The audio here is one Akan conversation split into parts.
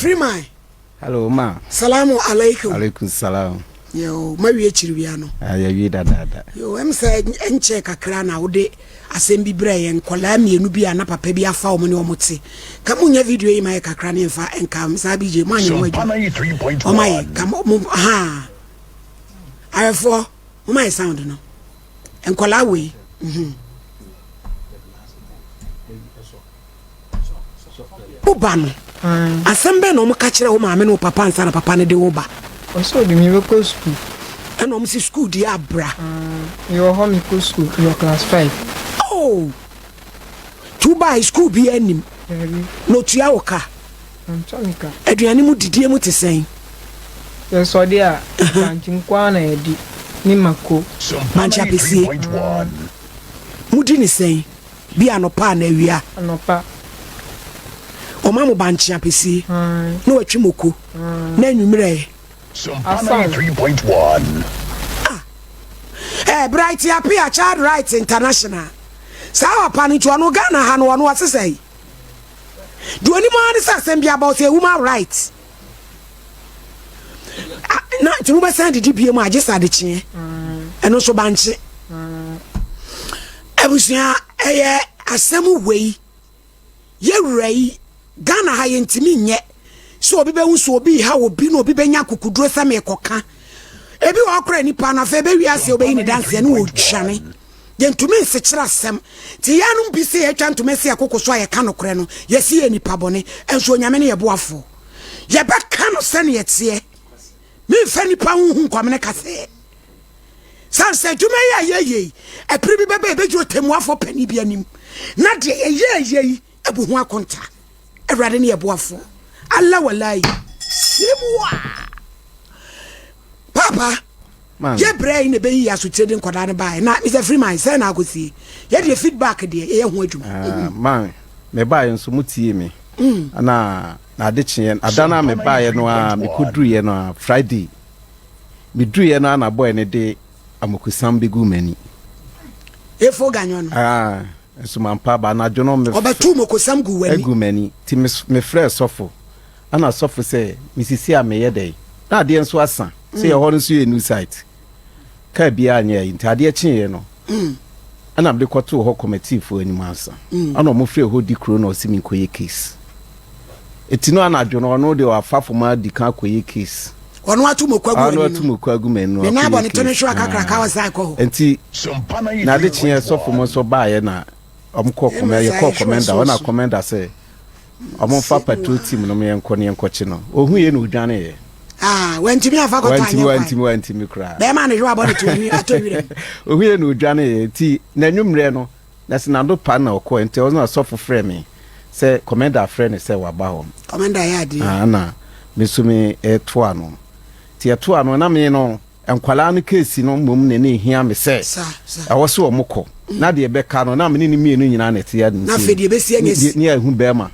Freeman. Hello ma. Salamu alaikum. Alaikum salam. Yo, ma wie kyiriwia no. Ah, yɛ wie dadaada. Yo, ɛm sɛ ɛnkyɛ kakra na wode asɛm bi brɛ yɛn nkɔlaa mmienu bi a na papa bi afa wɔn ne wɔn te. Ka mo nyɛ video yi ma yɛ kakra ne mfa nka saa BJ mo anyɛ ho adwuma. Ɔma yɛ ka mo mo ha. Awɛfoɔ, mo ma yɛ sound no. Nkɔlaa wei. Mhm. Wo ba no, asɛm bɛn na wɔka kyerɛɛ wo maame ne wo papa ansa na papa no de wo ba? Ɔsɛ ɔde me bɛkɔ sukuu. Ɛna wɔn si sukuu deɛ abra. Mewɔ hɔ mekɔ sukuu, mewɔ class five. Oh! Nti wo bae sukuu biara nnim? Daabi. Na otua wo ka? Ɔntua me ka. Aduane mu didie mu te sɛn? Yɛsɔ deɛ a, bankye nko ara na yɛdi, ne mako. Bankye apesie? Modi ne sɛn? Bi anɔpa anaa awia. Anɔpa. Wɔma mo bankye apesie. Na wɔatwi moko. Na anwummerɛ. Asan. Ah. Eh, Bright Appiah, Child Rights International. Saa papa no nti ɔno Ghana ha no ɔno ɔse sɛn? Deɛ onim ara ne sɛ asɛm bi aba ɔsɛ human right. Ah, na nti mobɛsan didi bie mu agye sɛ adekyeɛ. Ɛno nso bankye. Abusua ɛyɛ asɛm wei yɛ wura yi Ghana ha yɛntumi nyɛ sɛ obi bɛhu sɛ obi ha obi na obi bɛnya akokuduro sɛ mekɔka ebi wɔ akora nipa no afei bɛwi ase obɛyi ne danseɛ ne wɔtwane yɛntumi nsekyerɛ asɛm nti yɛanom bi sɛ yɛatwa ntoma si ɛkoko so a yɛka nokorɛ no yɛsi yɛ nipa bɔne nso Onyame ne yɛboafoɔ yɛbɛka no sɛneɛ teɛ memfa nipa ho hu nkwamene kasɛɛ Sane sɛ adwuma yi a yɛyɛ yi, ɛbere bi bɛba yɛbɛgyina ɔtɛmmuafoɔ panin bi anim, na deɛ yɛyɛɛyɛ yi abu ho akonta. Awurade ne yɛboafoɔ. Allah walayi. Yɛmu a. Papa, yɛ brɛ yi na ɛbɛyi yɛ asotire de nkɔdaa no baeɛ. Na Mr. Freeman, sɛ na akɔsie. Yɛ deɛ feedback deɛ, yɛyɛ ho adwuma. Ah, man, mebaeɛ nso motie me. Na na ade kyeeɛ, ada no a mebaeɛ no a mekɔduruiɛ no a, Friday, Meduruiɛ no ara na boy no de amokusam bɛguu m'ani. Efo ganyo no. Ah, nso mampa aba. Anadwo no me. Ɔbɛtoo mokosam guu w'ani. Agu m'ani. Nti me mefrɛɛ sɔfo. Ɛna sɔfo sɛ, mesisi a meyɛ dɛn? Na adeɛ nso asa. Sɛ yɛ hɔ no nso yɛ new site. Kaa biara nyɛ ayi. Nti adeɛ kyeeɛ no, ɛna mede kɔtoo hɔ kɔmɛtiifoɔ anim ansa. Ɛna wɔn frɛɛ hɔ di kuro na ɔse menkɔyɛ case. Eti no anadwo no ɔno deɛ wafa fam adi kan akɔyɛ case. Ɔno ato moko agu w'ani no. Ɔno ato moko agu m'ani no. Ne nan bɔ ne to ne hwewa kakraka ɔsan kɔ hɔ. Nti na ade kyeɛ sɔfo mo nso baayɛ na ɔmo kɔ kɔmɛ yɛ kɔ kɔmɛnda ɔna kɔmɛnda sɛ ɔmo nfa patrol team no yɛn kɔ ne yɛn kɔkye no ohun yɛ na odwane yɛ. Ah, wantumi afa kɔtɔ anyɛ kwan. Wantumi wantumi koraa. Bɛrima ne hwewa bɔ ne to atɔ werɛ. Ohun yɛ na odwane yɛ nti na nwummerɛ no Na sɛ nado pa na ɔkɔɛ nti ɔno asɔfo frɛ me sɛ kɔmɛnda afrɛ no sɛ waba hɔ. Kɔmɛnda yɛ adeɛ. Ah na me nso me toa no. Nti yɛtoa no na me no nkwadaa no keesi no mmom na na ehia me sɛ ɛwɔ sɛ wɔn kɔ. Na deɛ ɛbɛka no na me ne ne mmienu nyinaa na ɛte ade nti. Na afei deɛ ɛbɛsi anya si. Ne yɛahu bɛrima.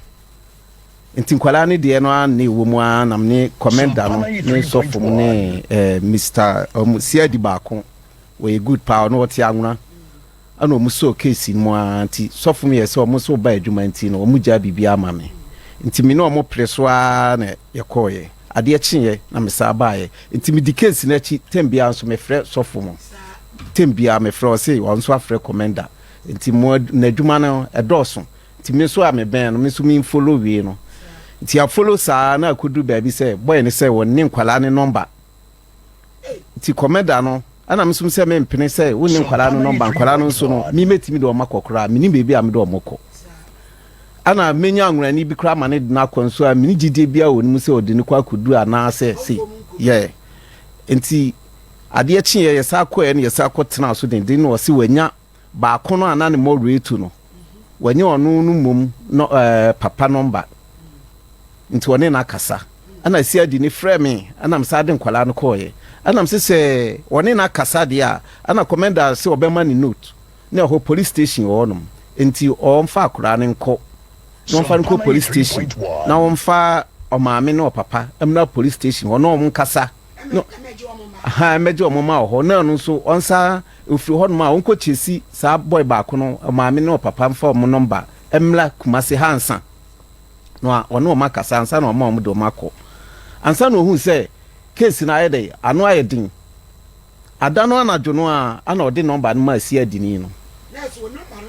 Nti nkwadaa no deɛ no ara na ɛwɔ mu ara na me ne kɔmɛnda no ne sɔfo mu ne eh, Mr. Um, CID baako wɔyɛ good paa ɔno ɔte anwona. Ɛna ɔmo sɔɔ case no mu ara nti sɔfo no yɛɛ sɛ ɔmo nso ba adwuma nti no ɔmo gyaa biribiara ma me nti me ne ɔmo pere so ara na yɛkɔɔeɛ. Adeɛ kyeeɛ na me san baeɛ nti me di case no akyi term biara nso me frɛ sɔfo mo term biara me frɛ ɔse ɔno nso afrɛ commander nti mo n'adwuma no ɛdɔɔso nti me nso a me bɛn no me nso me follow wei no nti a follow saa na akɔduru baabi sɛ boy no sɛ wɔne nkwadaa ne number Nti kɔmɛda no, ɛna me nso sɛ mempene sɛ wo ne nkwadaa no nɔmba, nkwadaa no nso no, me mɛtumi de wɔn akɔ koraa, menim baabi a mede wɔn kɔ. Ɛna menya anworani bi koraa ma ne de no akɔ nso a, mene gyidie biara wɔ ne mu sɛ ɔde no kɔ akɔduru anaasɛ sei. Yɛ. Nti adeɛ kyeeɛ yɛsa kɔɛ no yɛsa kɔtenaa so denden na ɔse wanya Baako no a na ne mmɔ retu no, wanya ɔno no mmom no ɛɛ papa nɔmba, nti ɔne no akasa. Ɛna CID no frɛɛ me, ɛna mesan de nkwadaa no kɔɔeɛ. Ɛna mese sɛ ɔne no akasa deɛ a, ɛna kɔmɛnda se ɔbɛma no note, na ɛhɔ police station wɔ hɔnom, nti ɔmfa akwadaa no nkɔ, na ɔmfa no nkɔ police station, na ɔmfa ɔmaame ne ɔpapa mmra police station hɔ na wɔn nkasa. No, aha, mmɛgye wɔn mma wɔ hɔ, na ɔno nso ɔnsa ofiri hɔnom a ɔnkɔ kyesi saa boy baako no ɔmaame ne ɔpapa mfa wɔn nɔmba mmra Kumasi ha ansa. Na ɔne wɔn akasa ansa na ɔma wɔn de wɔn akɔ. Ansa na ohuu sɛ case no ayɛ dɛ, ano ayɛ den. Ada no anadwo no ara ana ɔde nɔmba no maa siadini no.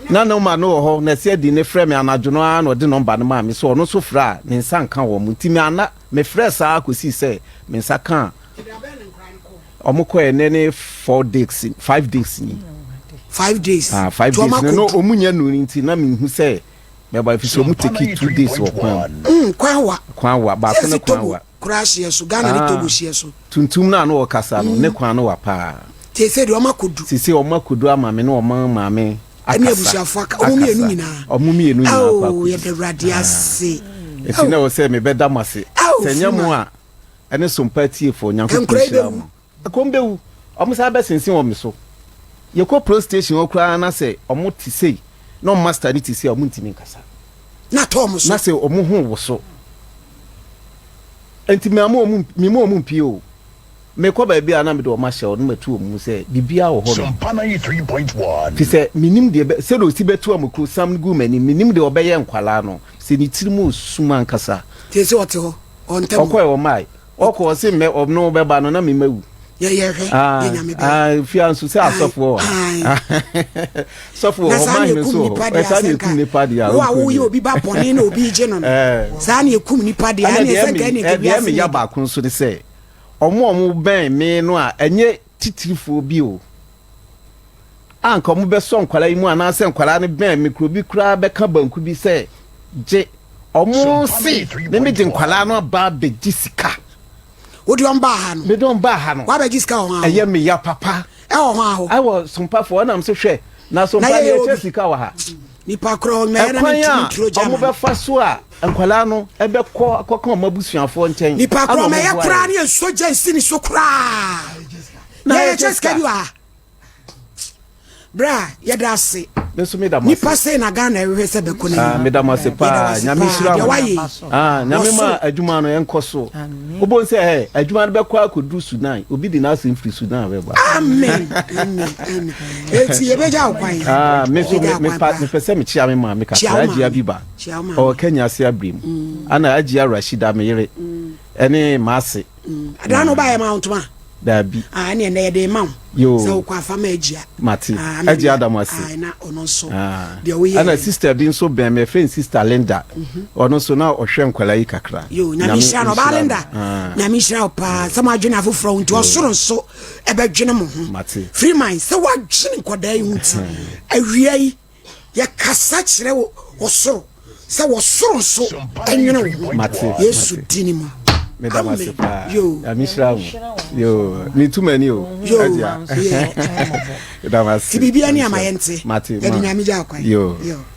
Na nɔmba no wɔ hɔ na siadini no frɛ me anadwo no ara na ɔde nɔmba no maa me sɛ ɔno nso frɛ a ne nsa nka wɔn. Nti me anna, mefrɛɛ saa ara kɔsii sɛ me nsa kaa wɔn kɔɛ nnɛ ne four days, 5 days ni. 5 days. Ah, 5 Nti days wɔn no, na akɔdu. wɔn nya nu nti na menhu sɛ mɛba ɛfiri sɛ wɔn take 2 days wɔ kwan mu. Kwan wa. Kwan wa, baako Sɛ ne si kwan Togo wa. koraa hyeɛ so, Ghana ne Togo Ah, hyeɛ so. Tuntum no a na ɔkasa no, ne kwan no wa paa. Te sɛ deɛ wɔn akɔdu. Sisi wɔn akɔdu ama me ne wɔn maame Ɛne akasa. abusuafoɔ aka, wɔn mmienu Akasa. nyinaa. Wɔn mmienu nyinaa akɔ Ao, akɔdu. yɛda Awurade Ah. ase. Nti Ao, na ɛwɔ sɛ mebɛda mo ase. ao, Sɛ ɛnyɛ mo Freeman. a, ɛne Sompa atiefoɔ, Nyankopɔn Nkora yi nhyira bɛwu. mo. Ɛkɔm bɛwu. Wɔn san bɛsensen wɔ me so. Yɛkɔ police station hɔ koraa na sɛ wɔn te sei na wɔn master no te sei a, wɔn ntumi nkasa. Na tɔ wɔn so. Na sɛ wɔn ho woso. Nti me ama wɔn, me ma wɔn mpie o. Mekɔ baabi a na mede wɔn ahyɛ hɔ na matu wɔn mu sɛ biribiara wɔ hɔ nom. Fi sɛ menim deɛ bɛ, sɛdeɛ ɔsi bɛtu amokuro sam no gu m'anim, menim deɛ ɔbɛyɛ nkwadaa no, sɛ ne tirim ɔsum ankasa. Te sɛ ɔte hɔ, ɔntɛm hɔ. Ɔkɔɛ ɔmae. Ɔkɔ ɔse mɛ ɔno bɛba no na me mawu. Yɛyɛ hwɛ Ah, deɛ Nyame bɛyɛ. ah, fia nso sɛ Ae, asɔfoɔ wɔ ha. ae. Sɔfo wɔ Na hɔ, saa na mahene ɛkum nso wɔ nipa hɔ. deɛ Eh, saa na asɛ ɛkum nka nipa deɛ a wo a ɔnkɔ woyɛ nie. obi ba bɔne na obi gye no no. Eh. Saa na ɛkum nipa deɛ Ɛna ɛne deɛ ɛsɛ nka me ɛne eh, nka deɛ wiase me ya nyɛ. baako nso ne sɛ ɔmo a ɔmo bɛn me no a ɛnyɛ titirifoɔ bi o a nka ɔmo bɛsɔ nkwadaa yi mu anaasɛ nkwadaa no bɛn me kuro bi koraa bɛka banku bi sɛ gye ɔmo se me me de nkwadaa no aba abɛgye sika. Wode ɔm baa ha no. Mede ɔm baa ha no. Wabɛgye sika wɔ hɔ Ɛyɛ me ya papa. Ɛwɔ hɔ aho. Ɛwɔ sompafoɔ ɛnam so hwɛ na sompa Na ne yɛyɛ yɛkyɛ obi. sika wɔ ha. Nipa korɔ mɛyɛ na Ɛkwan mentumi a nturo gya ɔmo ma no. bɛfa so a nkwadaa no ɛbɛkɔ akɔka ɔmo abusuafoɔ nkyɛn Nipa ana korɔ ɔmo mɛyɛ boa koraa yɛn. ne yɛnsɔ gya nsi ne so koraa. Na Na yɛkyɛ yɛkyɛ sika sika. bi wɔ ha. Bra yɛda ase. Me nso meda mo Nipa ase. sei na Ghana ɛhwehwɛ sɛ bɛkɔ Ah, n'anim. meda mo ase Yɛda paa. wase Nyame paa. nhyira Deɛ mo. wayɛ yi. Ah, Nyame ma Wɔsoro. adwuma no ɛnkɔ so. Wobɛhu sɛ ɛ adwuma no bɛkɔ akɔduru Sudan. Obi de n'asɛm firi Sudan bɛba. Amen. Amen. Amen. Eti yɛbɛgya wo kwan. Ah, me nso Yɛbɛgya me wo me kwan pa paa. mepɛ sɛ mekyia me maame Kyia kakra wo Agyia maame. Biba. Kyia wo maame. Ɔwɔ Kenya ase abiri mu. Ana Agyia Rashida me yere ɛne m'ase. Adaa no wobaeɛ ma wo ntoma? Daabi. Ah, ɛne ɛnɛ yɛde ma wo. Yoo. Sɛ wokɔ afa ma agyia. Mate. Ah, Agyia da mo ase. Ah, na ɔno nso. Ah. Deɛ woyɛ. Ɛna sister bi nso bɛn me, yɛfrɛ no sister Linda. Ɔno nso na ɔhwɛ nkwadaa yi kakra. Yoo, Nyame nhyira no. Ɔbaa Linda. Ah. Nyame nhyira wo paa. Sɛ mo adwene afoforɔ ho nti ɔsoro nso ɛbɛdwene mo ho. Mate. Freeman, sɛ woadwene nkwadaa yi ho nti, awia yi yɛkasa kyerɛ ɔsoro sɛ wɔsoro nso ɛnwene wo ho. Mate. Yesu dini mu. Meda mo ase Amen. paa. Yoo. Nyame nhyira mo. Yoo. Metu m'ani o. Yoo. Agyia. Yeah. Meda mo ase. Ti biribiara ni ama Nyame nhyira mo. yɛnte. Mate. Yɛde Ma. Nyame gya wo kwan. Yoo. Yoo.